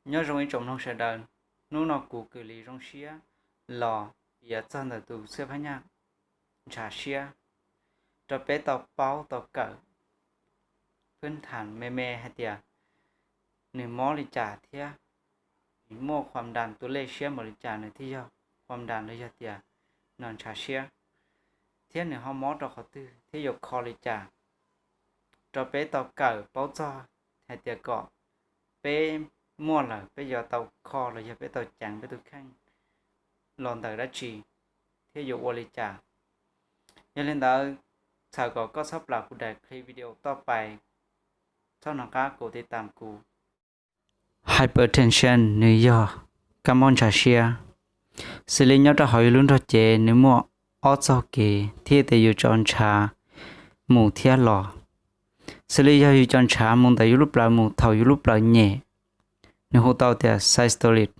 Nyob zoo ib tsoom mloog sawv daws, hnub no kuv kws li zoo siab los piav txog ntawm tus xwb phab nyaj ntshav siab rau peb tau paub tau kawm phwb tham me me hais tias nws mob li cas thiab muaj khuam nras tus lej siab npaum li cas nws thiaj yog khuam nras los yog tias nws ntshav siab, thiab nws ho mob rau qhov twg thiab yuav kho li cas rau peb tau kawm paub txog hais tias kom peb muaj lawm peb yuav tau kho los yog peb tau ceev peb tus kheej los ntawm dab tsi thiab yuav ua li cas. Yog li ntawd, txhawm kom koj txhob plam kuv daim clip video toj pais, txhob nov qab kuv tiv tam kuv. Hypertension nws yog kab mob ntshav siab, xws li nyob rau hauv yus lub nrog cev nws muaj ob txoj kev thiab tias yus cov ntshav mus thiab los. Xws li yog yus cov ntshav mus ntawm yus lub plawv mus thaum yus lub plawv nyem, nws hu tau tias systolic,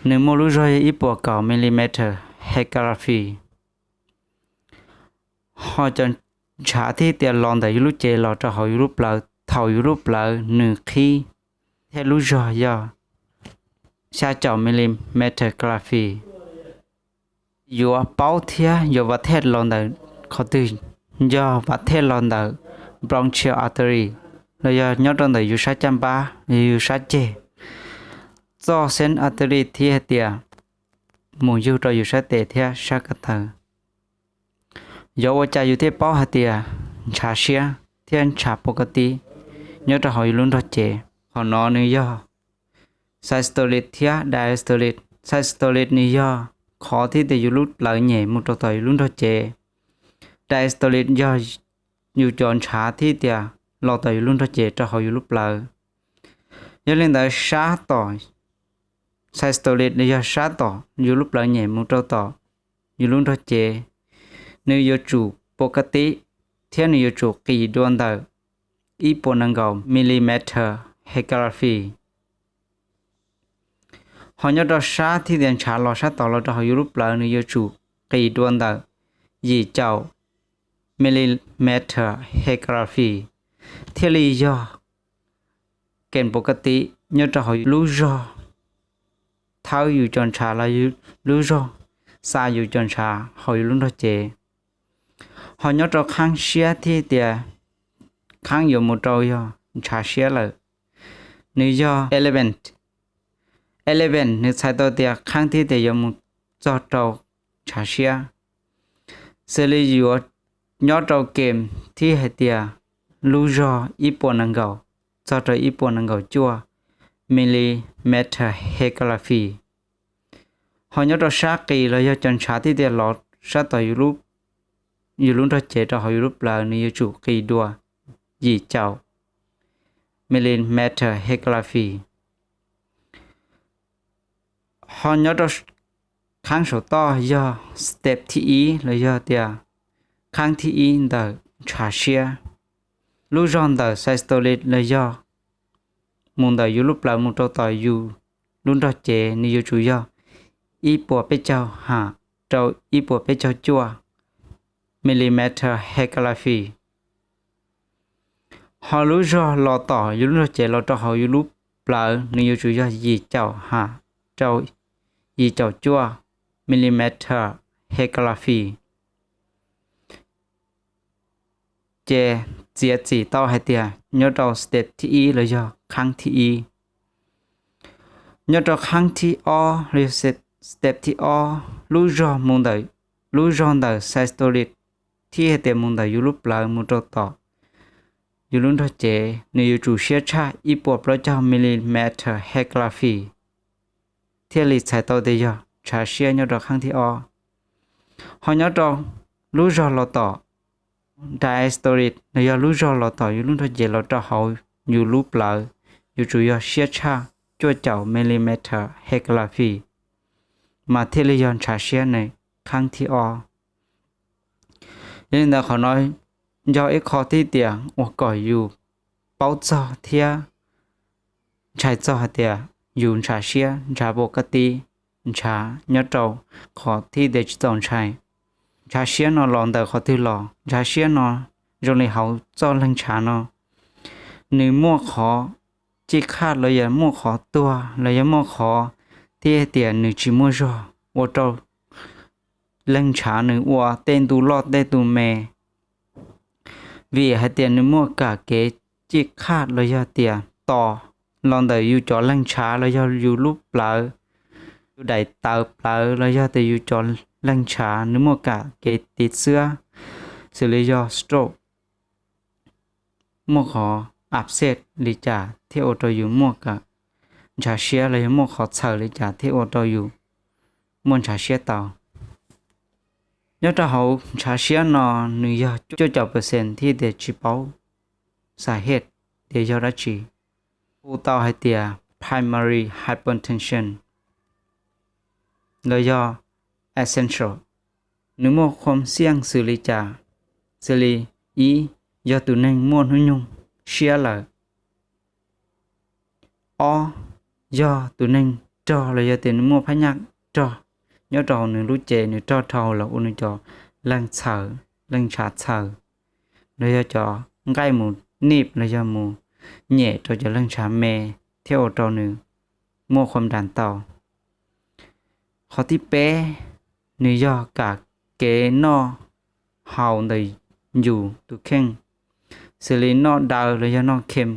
nws muaj lub zog yog ib puas kaum millimeter hecalaphy. Ho cov ntshav thiab tias los ntawm yus lub cev los rau hauv yus lub plawv thaum yus lub plawv nws qhib thiab lub zog yog xya caum millimeter hecalaphy. Yuav paub thiab yuav vav thej los ntawm qhov twg, yog vav thej los ntawm bronchial artery los yog nyob rau ntawm yus sab caj npab los yog yus sab ceg. Txoj xeeb artery thiab hais tias mus yug rau yus sab tes thiab sab ko taw. Yuav ua cas yus thiaj paub hais tias ntshav siab thiab ntshav pov ka tib nyob rau hauv yus lub nrog cev? Qhov no nws yog systolic thiab diastolic. Systolic nws yog qhov thiab tias yus lub plawv nyem mus rau tom yus lub nrog cev. Diastolic yog yus cov ntshav thiab tias los tom yus lub nrog cev rau hauv yus lub plawv. Yog li ntawd sab tom systolic los yog sab tom yus lub plawv nyem mus rau tom yus lub nrog cev, nws yuav tsum pov ka tib thiab nws yuav tsum qis dua ntawm ib puas nees nkaum millimeter hecalaphy. Ho nyob rau sab thiab tias ntshav los sab tod los rau hauv yus lub plawv nws yuav tsum qis dua ntawm yim caum millimeter hecalaphy thiaj li yog kev pov ka tib nyob rau hauv lub zog thawb yus cov ntshav los lub zog xa yus cov ntshav hauv yus lub nrog cev. Ho nyob rau qhaab siab thiab tias qhaab yuav mus rau yog ntshav siab lawm, nws yog eleven. Eleven nws txhais tau tias qhaab thiab tias yuav mus txog rau ntshav siab, xws li yuav nyob rau kem thiab hais tias lub zog ib puas nees nkaum txog rau ib puas nees nkaum cuaj millimeter hecalaphy. Ho nyob rau sab qis los yog cov ntshav thiab tias los sab tom yus lub nrog cev rau hauv yus lub plawv nws yuav tsum qis dua yim caum millimeter hecalaphy. Ho nyob rau qhaab saum toj yog step thib ib los yog tias qhaab thib ib ntawm ntshav siab. Lub zog ntawm systolic los yog mus ntawm yus lub plawv mus rau tom yus lub nrog cev nws yuav tsum yog ib puas peb caug ham rau ib puas peb caug cuaj millimeter hecalaphy. Ho lub zog los tom yus lub nrog cev los rau hauv yus lub plawv nws yuav tsum yog yim caum ham rau yim caum cuaj millimeter hecalaphy. Ces txiav txim tau hais tias nyob rau step thib ib los yog qhaab thib ib. Nyob rau qhaab thib ob los yog step thib ob, lub zog mus ntawm, lub zog ntawm systolic thiab hais tias mus ntawm yus lub plawv mus rau tom yus lub nrog cev nws yuav tsum siab tshaj ib puas plaub caug millimeter hecalaphy thiaj li txhais tau tias yog ntshav siab nyob rau qhaab thib ob. Ho nyob rau lub zog los tom diastolic los yog lub zog los tom yus lub nrog cev los rau hauv yus lub plawv yuav tsum yog siab tshaj cuaj caum millimeter hecalaphy mas thiaj li yog ntshav siab nws qhaab thib ob. Yog li ntawd qhov no yog ib qho thiab tias ua kom yus paub txog thiab ntshai txog hais tias yus ntshav siab, ntshav pov ka tib, ntshav nyob rau qhov thiab tias tsis txaus ntshai. Ntshav siab no los ntawm qhov twg los? Ntshav siab no zoo li hauv txoj leeg ntshav no, nws muaj qhov cij qhaj los yog muaj qhov tuag los yog muaj qhov thiab tias nws tsis muaj zog ua rau leeg ntshav nws ua tej ntu loj tej ntu me. Vim hais tias nws muaj kam kev cij qhaj los yog tias tos los ntawm yus cov leeg ntshav los yog yus lub plawv, yus daim tawv plawv los yog tias yus cov leeg ntshav nws muaj kam kev tiv xwab, xws li yog stroke, muaj qhov upset li cas thiaj ua rau yus muaj kam ntshav siab los yog muaj qhov txhaws li cas thiaj ua rau yus muaj ntshav siab tau. Nyob rau hauv ntshav siab no nws yog cuaj caum percent thiab tias tsis paub xa hej tias yog dab tsi. Hu tau hais tias primary hypertension los yog essential. Nws muaj qhuam xiaj xws li cas? Xws li ib, yog tus neeg muaj hnub nyoog siab lawm. Ob, yog tus neeg rog los yog tias nws muaj phab nyaj rog nyob rau hauv nws lub cev, nws rog dhau los ua nws cov leeg txhaws, leeg ntshav txhaws, los yog cov nqaij mus nij los yog mus nyem rau cov leeg ntshav me thiab ua rau nws muaj qhuam nras tau. Qhov thib peb, nws yog kam kev noj haus ntawm yus tus kheej, xws li noj daw los yog noj khees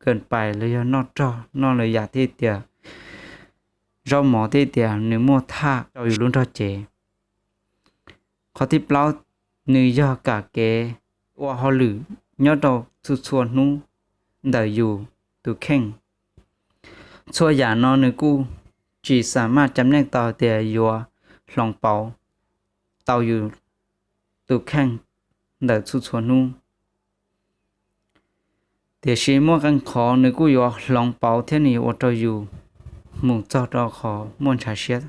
kawm pais los yog noj rog noj lwm yam thiab tias zaub mov thiab tias nws muaj thaj rau yus lub nrog cev. Qhov thib plaub, nws yog kam kev ua hauj lwm nyob rau txhua txhua hnub ntawm yus tus kheej. Txhua yam no nws kuj tsis xa maj cam neej tau tias yuav hloov pauv tau yus tus kheej ntawm txhua txhua hnub. Tiam sis muaj qee qhov nws kuj yuav hloov pauv thiab nws yuav ua rau yus mus txog rau qhov muaj ntshav siab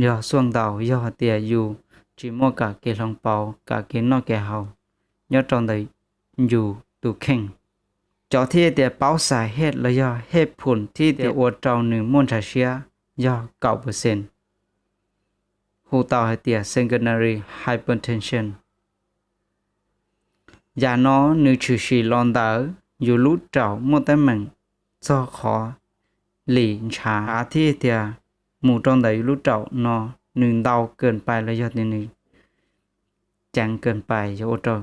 yog xuaj ntau, yog tias yus tsis muaj kam kev hloov pauv, kam kev noj kev haus nyob rau ntawm yus tus kheej. Cov thiaj tias paub xa hej los yog hej phum thiab tias ua rau nws muaj ntshav siab yog kaum percent, hu tau hais tias secondary hypertension. Yam no nws tshwm sim los ntawm yus lub raum muaj teeb meem txog qhov lim ntshav thiab tias mus rau ntawm yus lub raum no nws ntau kawm pais los yog tias nws ceev kawm pais yuav ua rau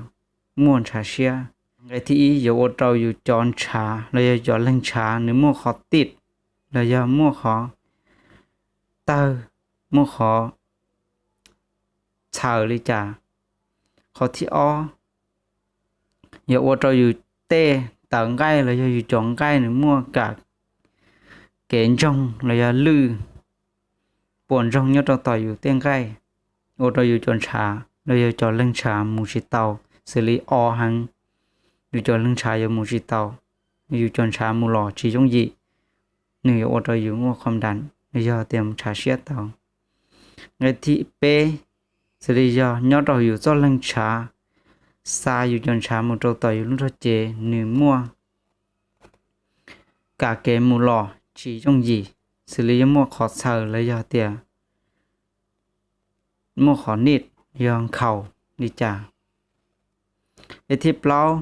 muaj ntshav siab. Nqe thib ib, yuav ua rau yus cov ntshav los yog cov leeg ntshav nws muaj qhov tij los yog muaj qhov tawg, muaj qhov txhaws li cas. Qhov thib ob, yuav ua rau yus tej tawv nqaij los yog yus cov nqaij nws muaj kam kev ntsoog los yog lwj puas ntsoog nyob rau tom yus tej nqaij, ua rau yus cov ntshav los yog cov leeg ntshav mus tsis tau, xws li o heev, yus cov leeg ntshav yuav mus tsis tau, yus cov ntshav mus los tsis yooj yim, nws yuav ua rau yus muaj qhov nras los yog tias ntshav siab tau. Nqe thib peb, xws li yog nyob rau yus txoj leeg ntshav, xa yus cov ntshav mus rau tom yus lub nrog cev, nws muaj kam kev mus los tsis yooj yim, xws li yog muaj qhov txhaws los yog tias muaj qhov nij yog nkhaus li cas. Nqe thib plaub,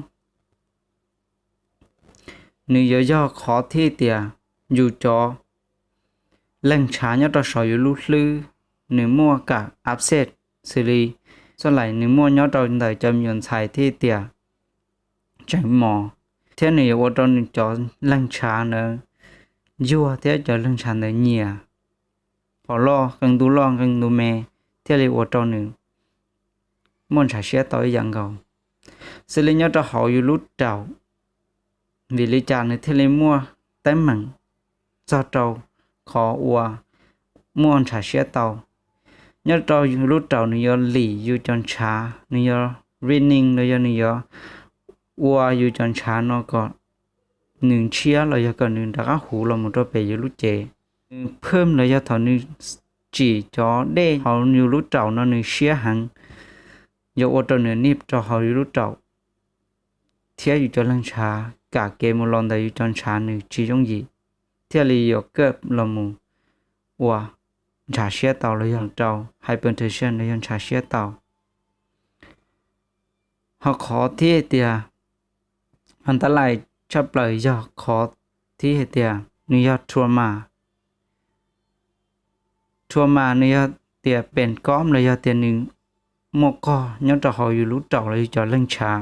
nws yuav yog qhov thiab tias yus cov leeg ntshav nyob rau saum yus lub hlwb, nws muaj kam upset, xws li xoj lais nws muaj nyob rau ntawm cov me nyuam ntxhais thiab tias tseem mos, thiab nws yuav ua rau nws cov leeg ntshav ntawd yuag thiab cov leeg ntshav ntawd nyias, qhov loj qee ntu loj qee ntu me, thiaj li ua rau nws muaj ntshav siab tau ib yam nkaus. Xws li nyob rau hauv yus lub raum, vim li cas nws thiaj li muaj teeb meem txog rau qhov uas muaj ntshav siab tau? Nyob rau yus lub raum nws yuav lim yus cov ntshav, nws yuav reading los yog nws yuav ua yus cov ntshav no kom nws ntshiab los yog kom nws rov qab huv los mus rau pem yus lub cev. Nws phwj los yog thaum nws tsim cov dej hauv yus lub raum no nws siab heev, yuav ua rau nws nij rau hauv yus lub raum, thiab yus cov leeg ntshav kam kev mus los ntawm yus cov ntshav nws tsis yooj yim, thiaj li yuav kaj los mus ua ntshav siab tau los yog rau hypertension los yog ntshav siab tau. Ho qhov thiab tias, ho tab lais tshaj plaws yog qhov thib hais tias nws yog trauma. Trauma nws yog tias pem koob los yog tias nws muaj qog nyob rau hauv yus lub raum los yog cov leeg ntshav,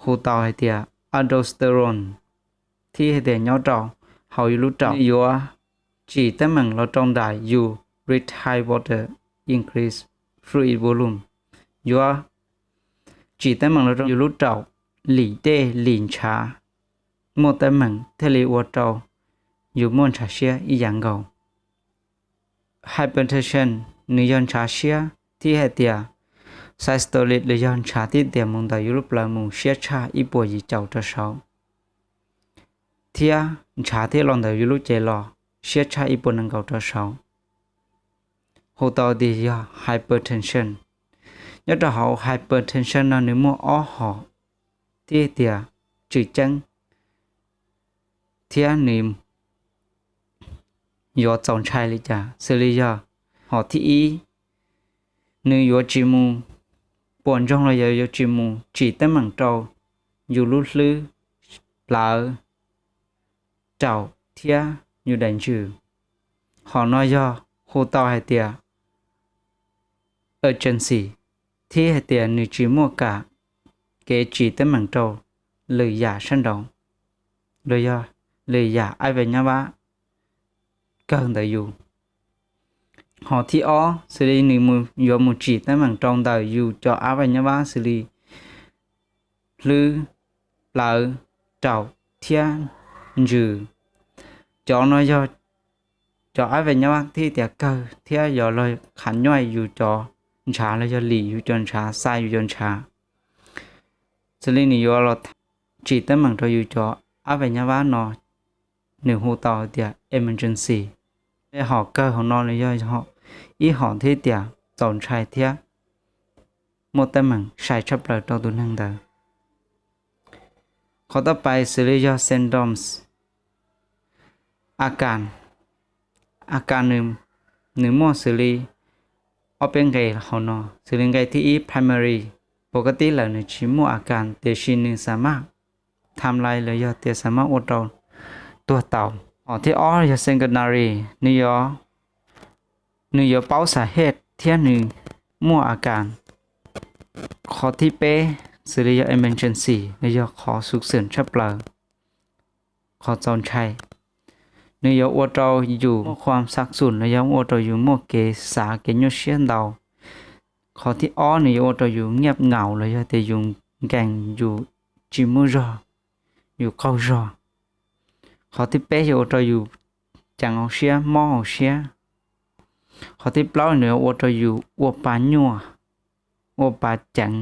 hu tau hais tias aldosterone, thib hais tias nyob rau hauv yus lub raum, nws yuav tsim teeb meem los rau ntawm yus retired water, increase fluid volume, yuav tsim teeb meem los rau yus lub raum lim dej lim ntshav muaj teeb meem thiaj li ua rau yus muaj ntshav siab ib yam nkaus. Hypertension nws yog ntshav siab, thib hais tias systolic los yog ntshav thib tias mus ntawm yus lub plawv mus siab tshaj ib puas yim caum rau saud, thiab ntshav thib los ntawm yus lub cev los siab tshaj ib puas nees nkaum rau saud, hu tau tias yog hypertension. Nyob rau hauv hypertension no nws muaj ob hom, thib tias tswm ceeb thiab nws yuav txaus ntshai li cas, xws li yog hom thib ib, nws yuav tsis mus puas ntsoog los yog yuav tsis mus tsim teeb meem rau yus lub hlwb, plawv, raum thiab yus daim ntsws. Hom no yog hu tau hais tias urgency, thib hais tias nws tsis muaj kam kev tsim teeb meem rau lwm yam sab nraud los yog lwm yam ab ve nyab vab kawg ntawm yus. Hom thib ob xws li nws yuav mus tsim teeb meem rau ntawm yus cov ab ve nyab vab xws li hlwb, plawv, raum thiab ntsws. Cov no yog cov ab ve nyab vab thib tias kawg thiab yuav los khav nyuaj yus cov ntshav los yog lim yus cov ntshav, xa yus cov ntshav. Xws li nws yuav los tsim teeb meem rau yus cov ab ve nyab vab no, nws hu tau tias emergency. Hom kawg hauv no nws yog ib hom thib tias txaus ntshai thiab muaj teeb meem sai tshaj plaws rau tus neeg ntawd. Qhov toj pais xws li yog symptoms, a kas, a kas nws muaj xws li ob peb nqe hauv no, xws li nqe thib ib primary, pov ka tib lawm nws tsis muaj a kas tiam sis nws xa maj tham lais los yog tias xa maj ua rau tuag tau. Hom thib ob yog secondary, nws yuav paub xa hej thiab nws muaj a kas. Qhov thib peb xws li yog emergency los yog qhov xuv xwm tshaj plaws, qhov txaus ntshai. Nws yuav ua rau yus muaj khuam xav xum los yog ua rau yus muaj kev xav kev nyuaj siab ntau. Qhov thib ob nws yuav ua rau yus nyiaj nkaus los yog tias yus nkees yus tsis muaj zog, yus qaug zog. Qhov thib peb yuav ua rau yus ceev hauv siab mob hauv siab. Qhov thib plaub nws yuav ua rau yus ua pa nyuaj, ua pa ceev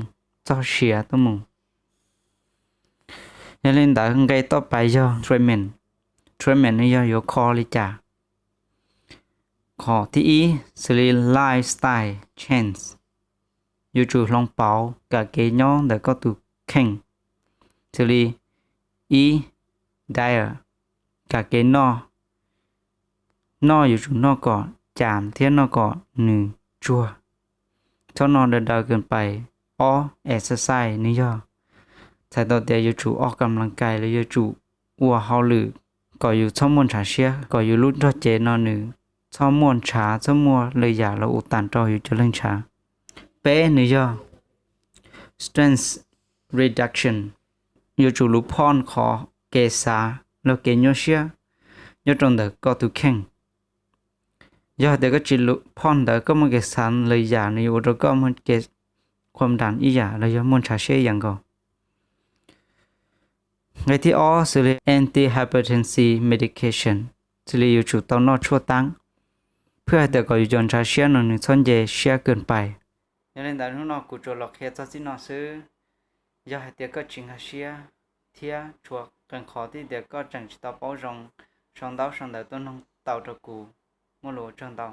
txog siav tuaj mus. Yog li ntawd nqe toj pais yog treatment, treatment nws yog yuav kho li cas. Qhov thib ib xws li lifestyle change, yuav tsum hloov pauv kam kev nyob ntawm koj tus kheej, xws li ib, diet, kam kev noj, noj yuav tsum noj kom cas thiab noj kom nws tsuag, txhob noj dav dav kawg pais. Ob, exercise nws yog txhais tau tias yuav tsum ua kam las kais los yuav tsum ua hauj lwm kom yus txhob muaj ntshav siab, kom yus lub nrog cev no nws txhob muaj ntshav txhob muaj lwm yam los ua tas rau yus cov leeg ntshav. Peb nws yog stress reduction, yuav tsum lug phoj qhov kev xav los kev nyuaj siab nyob rau ntawm koj tus kheej. Yog hais tias koj tsis lug phoj ntawd koj muaj kev xav lwm yam nws yuav ua rau koj muaj kev khuam nras ib yam los yog muaj ntshav siab ib yam nkaus. Nqe thib ob xws li antihypertensive medication, xws li yuav tsum tau noj tshuaj taab phwj hais tias kom yus cov ntshav siab no nws txhob nce siab kawg pais. Yog li ntawd hnub no kuv tsuas los qhia txog txij no xwb. Yog hais tias koj tsis nkag siab thiab tshua qee qhov thiab tias koj tseem tsis tau paub zoo, sau ntaub sau ntawv tuaj noog tau rau kuv. Muaj lus ua tsaug ntau.